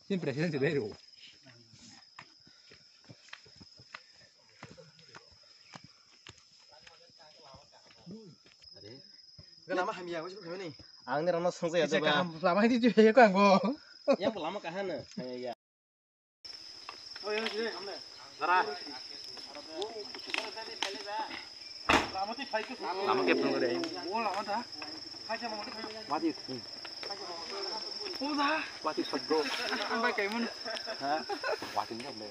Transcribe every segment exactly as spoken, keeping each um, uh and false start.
Sini president sih baru. Lama hamya, wajib kami ni. Ang ni rano sangsa ya coba. Lama ini juga ya kok anggo. Yang lama kahana? Ya. Lama ke phone kore. Wadi. Wadi sabdo. Ang bai kai mun. Ha? Wadi ni sabdo.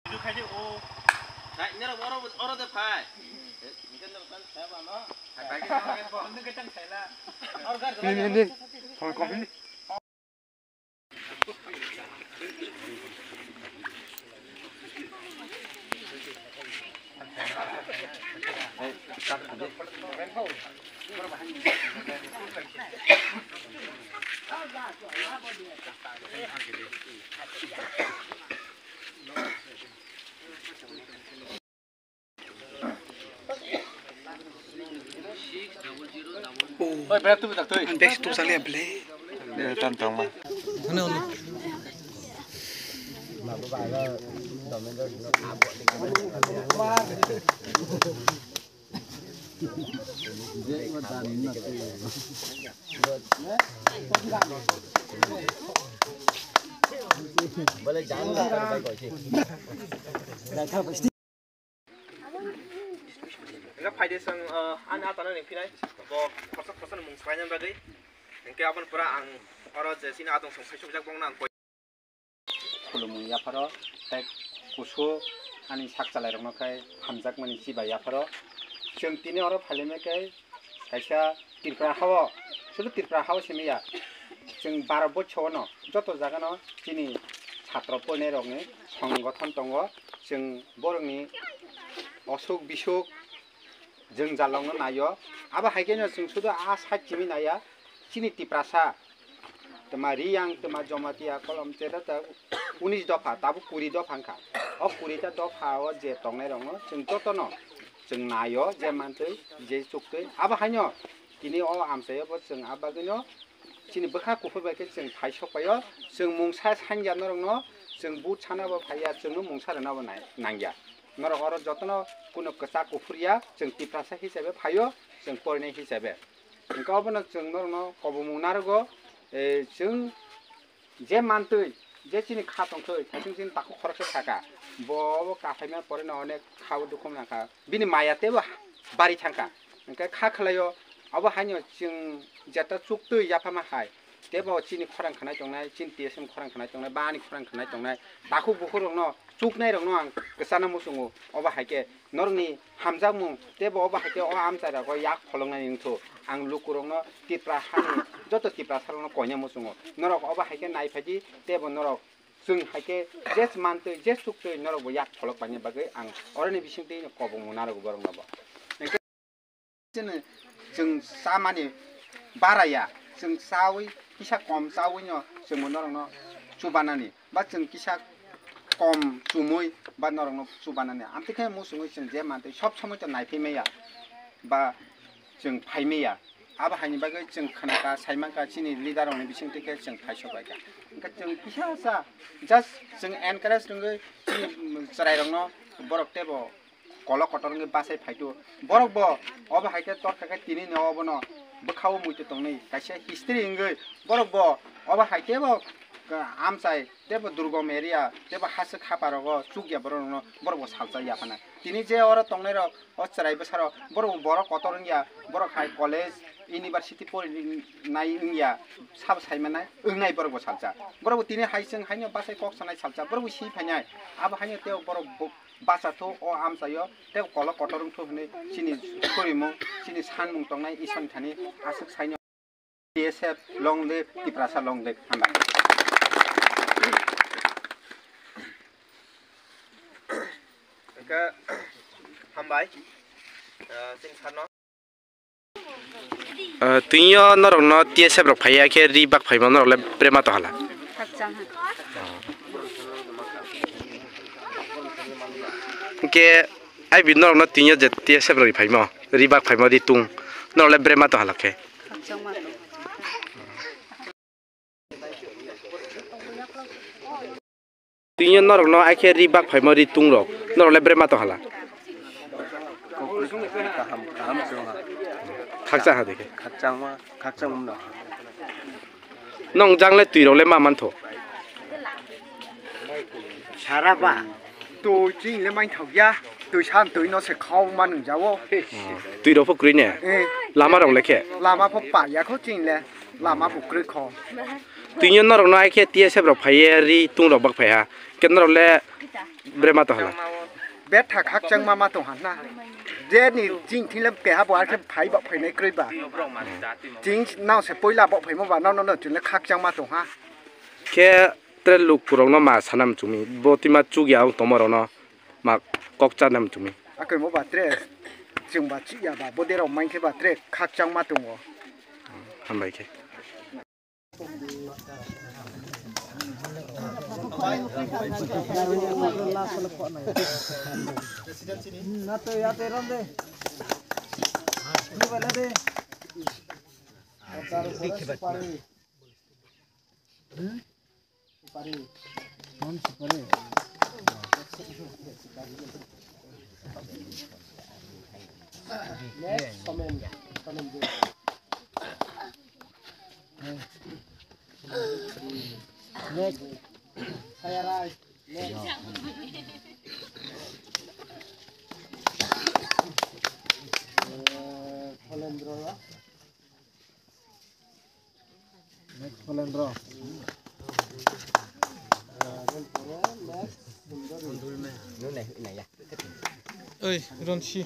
Video khai de o. Khai, nero oro, oro de phai. Ni kan kan saya ba no. Khai khai ke phone ke tang sai la. Or gar. Ni ni ni. Phone ko ni. Oi, berak tu berak tu. Ang best tu sale ble. Tan tang ma. Bole jang na kar bai koise. Hingke phaide chwng, ah, ani atano ring phinai, bo khorsa khorsa ni mung swlaina bagwi. Hingke aboni pora ang oro je chini atong song saisok jak bongno ang koi. Khulumung yapharo, tei kusu ani sak chalairokno khe hamjakmani chibai yapharo. Chwng tini oro phailima khe kaisa Tripura hao, sudu Tripura hao simi ya. Chwng baro bochao no joto jaga no chini chhatro porinairokni songothon tongo. Chwng borokni osuk bisuk jwngjalrokno naio. Abo hai kheno chwng sudu a side simi naiya, chini Tiprasa, twma Riyang, twma Jamatia, Kolom, cheta ta unis dopha, tabuk kuri dopha wngkha. O kuri ta dopha o je tongnairokno chwng jotono chwng naio, je mantwi, je chuktwi. Abo haino tini o amchaio bo chwng a bagwino chini bwkha kuphur bai khe chwng phai sok paio, chwng mungsa sanya norokno chwng but sana bo phaiya, chwngno mungsa rwna bo nai-, nangya. Norok oro jotono kuno kwchak kuphur ya, chwng Tiprasa hisabe phaio, chwng porinai hisabe. Hwnkhe obono chwng norokno kobongmung narwgo, eh, chwng je mantwi, je chini kha tongthwi, thaichung chini takhuk khoroksa saka, bo obo kaphaima poreno onek kha o dukhu mangkha. Bini maya teibo bari thangkha. Hwnkhe kha khwlaio, abo haino chwng jeta chuktwi yaphama hai, teibo chini khorang khanai tongnai, chini T S M khorang khanai tongnai, ba ani khorang khanai tongnai, takhuk bukhuk rokno chuknai rokno ang kwchana muchungo. Obo hai khe norokni hamjakmung teibo obo hai khe o amchai rogo yak pholoknai wngthu. Ang lukurokno Tipra hani joto Tiprasa rokno koina muchungo. Norok obo hai khe nai phaidi teibo norok chwng hai khe je mantwi je chuktwi norokbo yak pholok paina bagwi ang oroni bisingtwi kobongmung narwgo borokno bo. Chini chwng chamani baraya, chwng chawi kisa kom chawi no chwngbo norokno chubanani, ba chwng kisa kom chumui ba norokno chubanani. Amtwi khe muchungwi chwng je mantwi sob somoi to naiphai maya ba chwng phai maya. Abo haini bagwi chwng khnaka, saimanka chini leader rokni bisingtwi khe chwng phai sobaika. Hwnkhe chwng kisa sa just chwng encourage rwngwi chini chwrairokno borok teibo kolok kotor wngwi bachai phaitu. Borok bo obo hai khe tor kha khe tini ni obono bwkhao muitu tongnai kaisa history wngwi borok bo obo hai khe bo amchai teibo durgom area teibo haswk hapa rogo chukya borok rokno borok bo salsa yaphana. Tini je oro tongnai rok o chwrai bwsarok borok bo borok kotor wngya, borok hai college university pori nai wngya sabo sai manai wngnai borok bo salsa. Borok bo tini hai chwng haino bachai kok sanai salsa borok bo si phainai abo haino tei borok bo bacha thu o amchaio tei kolok kotor wng thu hwnwi chini surimung, chini sanmung tongnai Iswrani thani aswk saino. T S F long live, Tiprasa long live, hambai. Hwnkhe, hambai, ah, chini sarno. Ah, twio norokno T S F rok phaiya khe ri bak phaima norok le brema to hala. Khakchang ha. Hwnkhe ai bi norokno twio je T S F rok phaimo, ri bak phaimo ri tung norok le brema to hala khe. Khakchang ma to. Tini norok no aike ri bak phaima ri tung rok. Norok le bre ma to hala. Kaham, kaham se wngha. Khakcha ha dekhe. Khakchangma, khakchangma no. Nong jang le twi rok le ma man tho. Sara ba. Twi ching le main thok ya. Twi san twi no se khau ma nung jawo. Twi rok pho kwrwi ne. Eh. Lama rok le khe. Lama pho pa ya kho ching le. Lama bo kwrwi kho. Tini norok no aike T S F rok phaiye ri tung rok bak phai ha. Ke norok le bre ma to hala. Betha khakchangma ma tong ha na. Je ni jing thing le keha bo ar khe phai ba phainai kwrwi ba. Jing nang se poila bo phaimo ba nang no no chun le khakchangma tong ha. Khe tre luk rok no ma sanam chumi. Bo tima chuk ya ong tongma rok no ma kok cha nam chumi. Akwimo ba tre chwng ba chih ya ba bo derok main khe ba tre khakchangma tongo. Hambai khe. Next, Polendro. Oi, Ronsi.